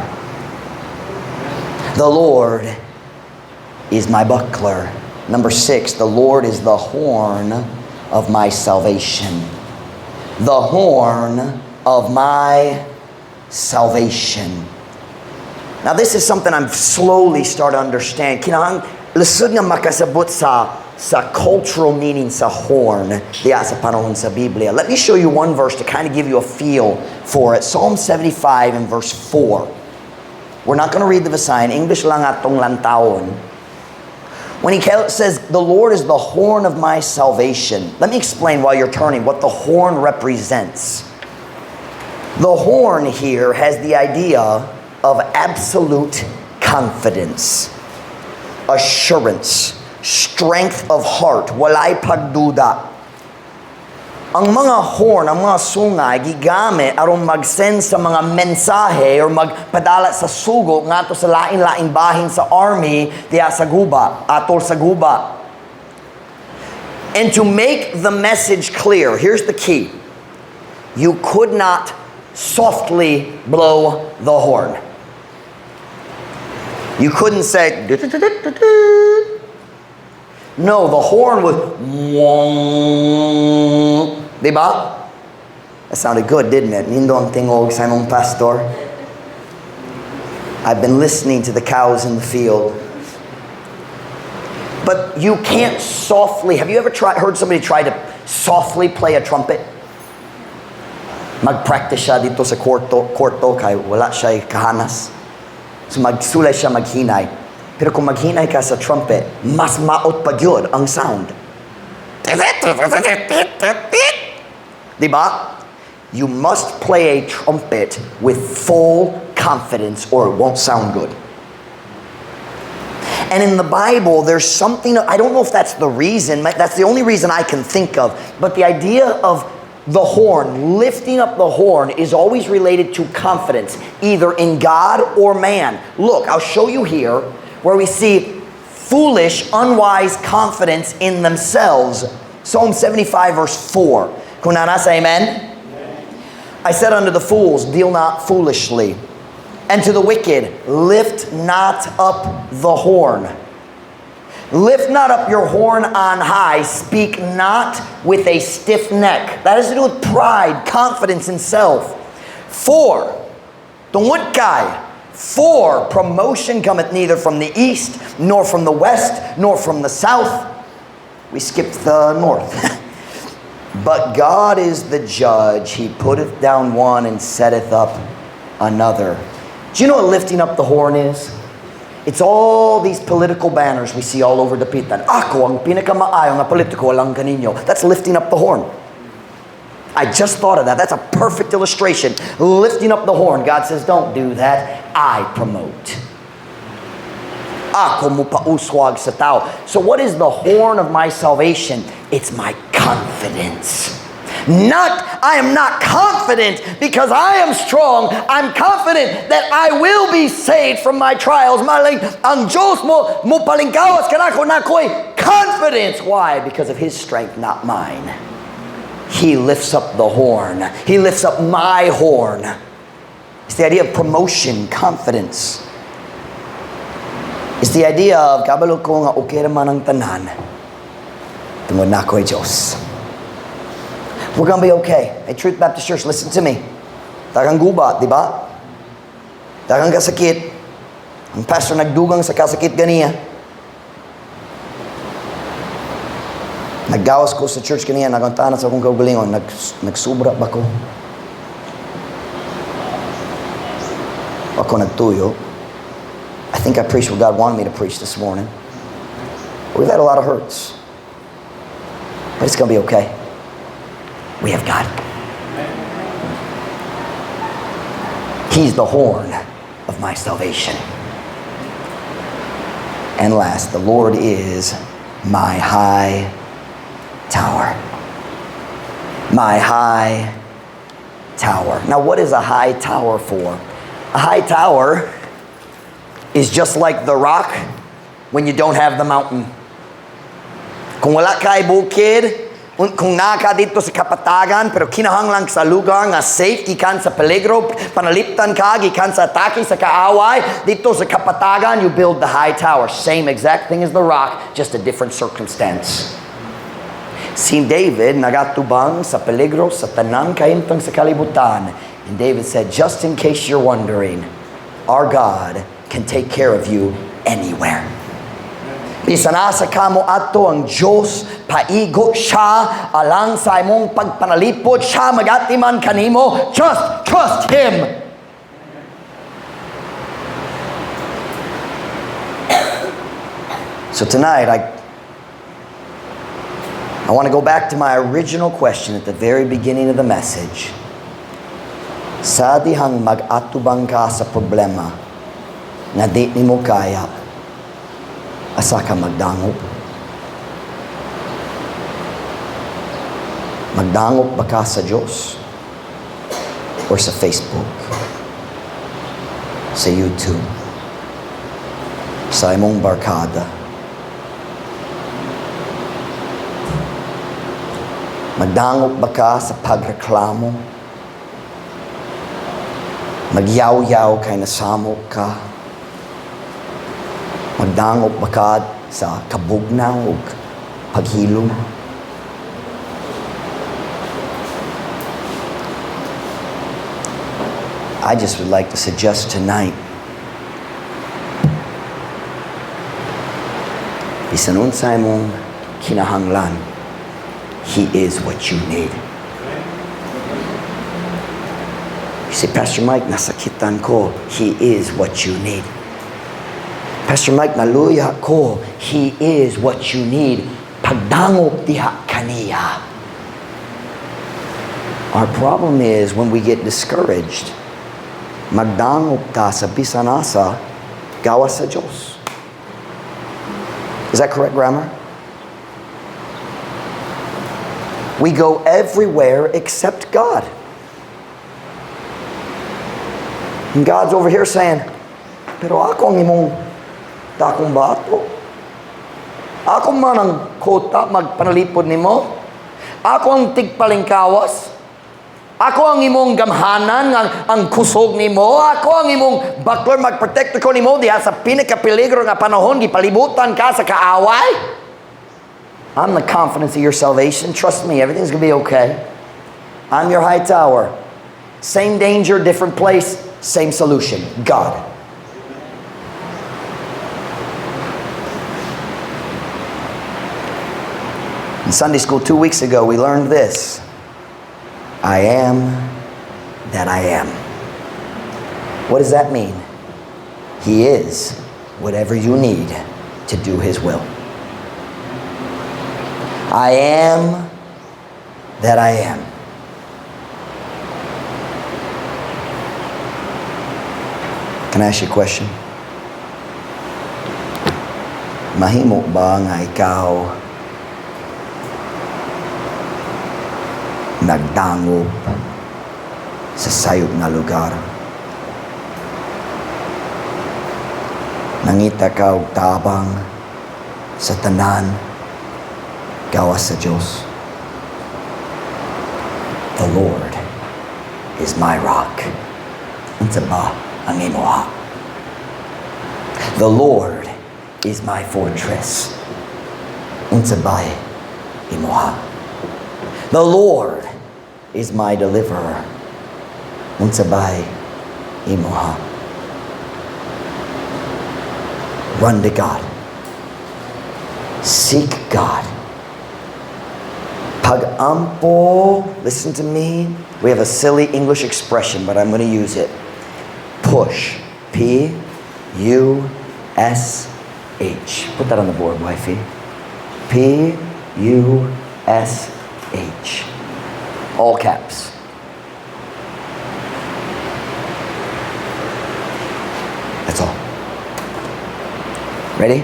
The Lord is my buckler. Number 6, the Lord is the horn of my salvation. The horn of my salvation. Now this is something I'm slowly starting to understand. Kinahang lisod nga makasabot sa cultural meaning sa horn diya sa panahon sa Biblia. Let me show you one verse to kind of give you a feel for it. Psalm 75 and verse 4. We're not going to read the Visayan. English lang atong lantawon. When he says, "The Lord is the horn of my salvation," let me explain while you're turning what the horn represents. The horn here has the idea of absolute confidence, assurance, strength of heart, walay pagduda. Ang mga horn, ang mga sungay, gigamit aron mag-send sa mga mensahe or magpadala sa sugo ngadto sa lain-laing bahin sa army diya sa guba, atol sa guba. And to make the message clear, here's the key. You could not softly blow the horn. You couldn't say, no, the horn was, diba? That sounded good, didn't it? Nindot ang tingog sa imong pastor. I've been listening to the cows in the field. But you can't softly, have you ever heard somebody try to softly play a trumpet? Mag-practice siya didto sa kwarto kay wala siya kahanas. So magsulay siya maghinay. Pero kung maghinay ka sa trumpet, mas maot pa gyud ang sound. Diba? You must play a trumpet with full confidence or it won't sound good. And in the Bible, there's something, I don't know if that's the reason, that's the only reason I can think of, but the idea of the horn, lifting up the horn, is always related to confidence, either in God or man. Look, I'll show you here where we see foolish, unwise confidence in themselves. Psalm 75, verse 4. Kung naa na, say amen. I said unto the fools, "Deal not foolishly." And to the wicked, "Lift not up the horn. Lift not up your horn on high. Speak not with a stiff neck." That has to do with pride, confidence in self. For, tungod kay, for promotion cometh neither from the east, nor from the west, nor from the south. We skipped the north. But God is the judge. He putteth down one and setteth up another. Do you know what lifting up the horn is? It's all these political banners we see all over Dapitan. "Ako ang pinakamaayo nga politiko alang kaninyo." That's lifting up the horn. I just thought of that. That's a perfect illustration. Lifting up the horn. God says, "Don't do that. I promote. Ako mupauswag sa tao." So what is the horn of my salvation? It's my confidence. Not, I am not confident because I am strong. I'm confident that I will be saved from my trials. Maling, ang Diyos mo, mo palingkawas kanako naa ko'y confidence. Why? Because of His strength, not mine. He lifts up the horn. He lifts up my horn. It's the idea of promotion, confidence. It's the idea of kabalo ko nga okay ra man ang tanan. Tungod naa ko'y Diyos. We're gonna be okay. Hey, Truth Baptist Church, listen to me. Daghang gubat, di ba? Daghang kasakit. Ang pastor nagdugang sa kasakit ganiya. Naggawas ko sa church ganiya, nagantana sa akong kaugalingon, nagsubra ba ko? Ako nagtuyo. I think I preached what God wanted me to preach this morning. We've had a lot of hurts. But it's going to be okay. We have God. He's the horn of my salvation. And last, the Lord is my high tower. My high tower. Now, what is a high tower for? A high tower is just like the rock when you don't have the mountain. Kung wala kay bukid, kung naa ka didto sa kapatagan, pero kinahanglan sa lugar nga safe gikan sa peligro, panaliptan ka gikan sa atake sa kaaway, didto sa kapatagan, you build the high tower. Same exact thing as the rock, just a different circumstance. Si David nagatubang sa peligro sa tanang kahimtang sa kalibutan. And David said, just in case you're wondering, our God can take care of you anywhere. Bisan asa ka mo adto ang Diyos, paigo siya, alang sa imong pagpanalipod, siya magatiman kanimo. Just trust Him. So tonight, I want to go back to my original question at the very beginning of the message. Sa dihang mag-atubang ka sa problema nga di nimo kaya, asa ka magdangop? Magdangop ba ka sa Diyos? Or sa Facebook? Sa YouTube? Sa imong barkada? Magdangop ba ka sa pagreklamo? Magyaw-yaw kay nasamok ka? Magdangop ba ka sa kabugnaw o paghilom? I just would like to suggest tonight, bisan unsay mong kinahanglan, He is what you need. You say, "Pastor Mike, nasakitan ko." He is what you need. "Pastor Mike, naluya ko." He is what you need. Pagdangop diha kaniya. Our problem is when we get discouraged, magdangop ta sa bisan asa, gawas sa Diyos. Is that correct grammar? We go everywhere except God. And God's over here saying, "Pero ako ang imong dakong bato. Ako man ang kota magpanalipod nimo. Ako ang tigpalingkawas. Ako ang imong gamhanan, ang kusog nimo. Ako ang imong buckler, magprotekto ko nimo diha sa pinakapeligro nga panahon, gipalibutan ka sa kaaway. I'm the confidence of your salvation. Trust me, everything's going to be okay. I'm your high tower." Same danger, different place, same solution. God. In Sunday school 2 weeks ago, we learned this: I am that I am. What does that mean? He is whatever you need to do His will. I am that I am. Can I ask you a question? Mahimo ba nga ikaw Nagdangop sa sayop nga lugar. Nangita ka og tabang sa tanan gawas sa Diyos. The Lord is my rock. Unsa ba ang imoha? The Lord is my fortress. Unsa ba imoha? The Lord is my deliverer. Unsa ba imoha? Run to God. Seek God. Pag-ampo, listen to me. We have a silly English expression, but I'm going to use it. Push. Push. Put that on the board, wifey. Push. All caps. That's all. Ready?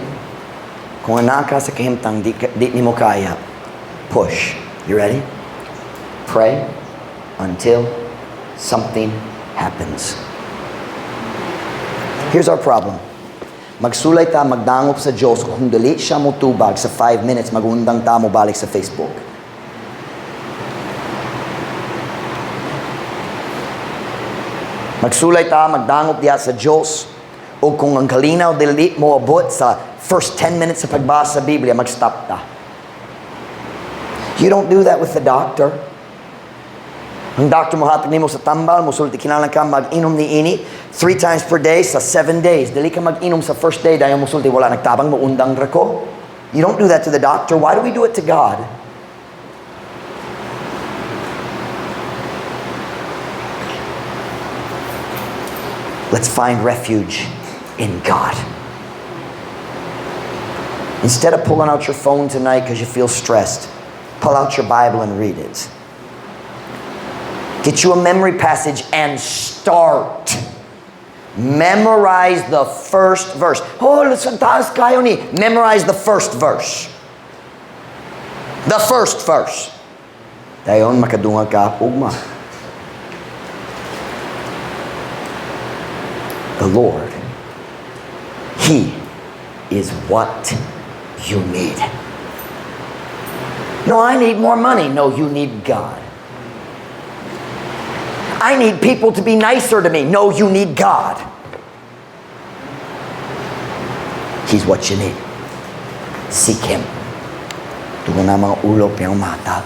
Kung naa ka sa kahimtang di nimo kaya, push. You ready? Pray until something happens. Here's our problem. Magsulay ta, magdangop sa Diyos, kung dili siya mo tubag sa 5 minutes, magundang ta mo balik sa Facebook. Magsulay ta, magdangop diha sa Diyos, o kung ang kalinaw dili mo abot sa first 10 minutes sa pagbasa sa Biblia, mag-stop ta. You don't do that with the doctor. Ang doctor mo hatag nimo sa tambal, musulti kinahanglan ka mag-inom ni ini 3 times per day sa 7 days. Dili ka mag-inom sa first day dahil musulti wala nagtabang, muundang ra ko. You don't do that to the doctor. Why do we do it to God? Let's find refuge in God. Instead of pulling out your phone tonight because you feel stressed, pull out your Bible and read it. Get you a memory passage and start. Memorize the first verse. Oh, listen, taas kayo ni. Memorize the first verse. The first verse. Dayon makadungag ka ugma. The Lord, He is what you need. No, I need more money. No, you need God. I need people to be nicer to me. No, you need God. He's what you need. Seek Him. Dugo na mga ulo, pero mata.